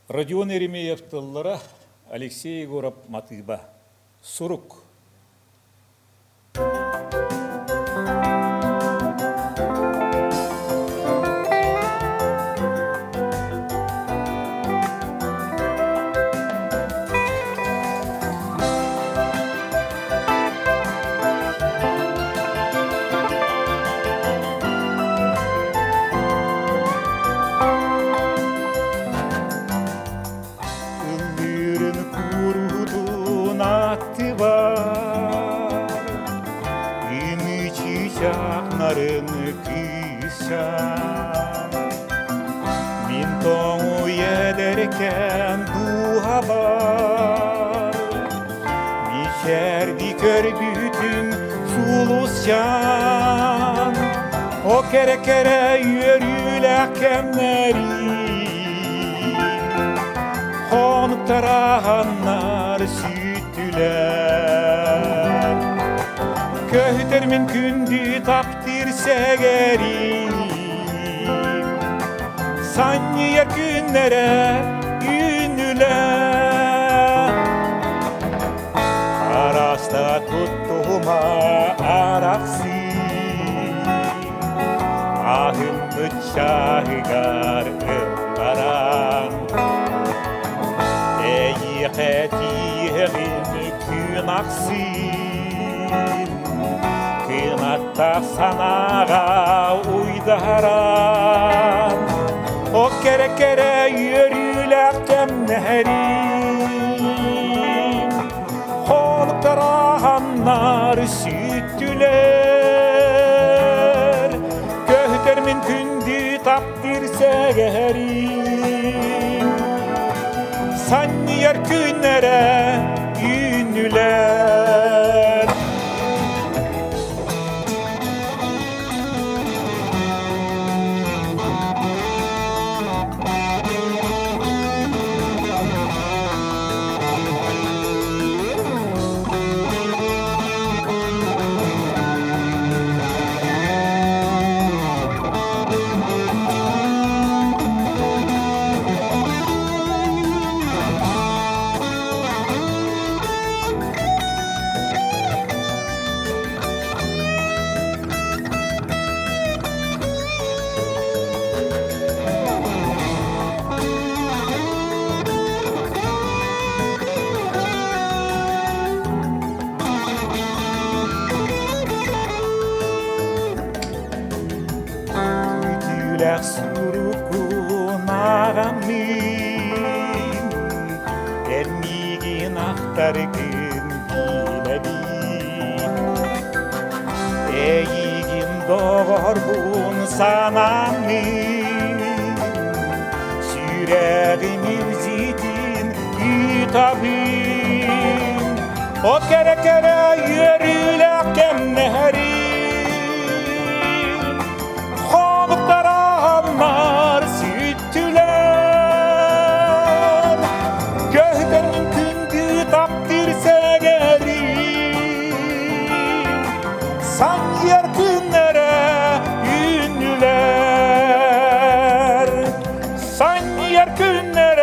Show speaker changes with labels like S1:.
S1: Родион Еремеев тыллара, Алексей Егоров матыыба. Сурук. Ыллыырын куруутун аттыбар Ымыы чыычаахнарын кыысчаан Мин тоҥуй эдэркээн дууһабар Мичээрди көрбүтүн сулусчаан О кэрэ-кэрэ үөрүүлээх кэмнэрим Хонуктараһаннар сүттүлэр Көһүтэр мин күндү таптыыр сэгэрим Санньыйар күннэрэ үүннүлэр Араста туттума арахсыы Аһыммыт чааһыгар ылларан Эйиэхэ тииһэҕин күн ахсын Кынаттаах санааҕа уйдаран О кэрэ-кэрэ үөрүүлээх кэмнэрим Хонуктараһаннар сүттүлэр Көһүтэр мин күндү таптыыр сэгэһэрим Санньыйар күннэрэ үүннүлэр. Күүтүүлээх суруккун ааҕаммын, эн миигин ахтаргын билэбин. Эйигин доҕорбун санааммын, сүрэҕим илдьитин ыытабын. О кэрэ-кэрэ үөрүүлээх кэмнэрим Хонуктараһаннар сүттүлэр Көһүтэн күндү таптыыр сэгэрим Санньыар күннэрэ үүннүлэр Санньыар күннэрэ.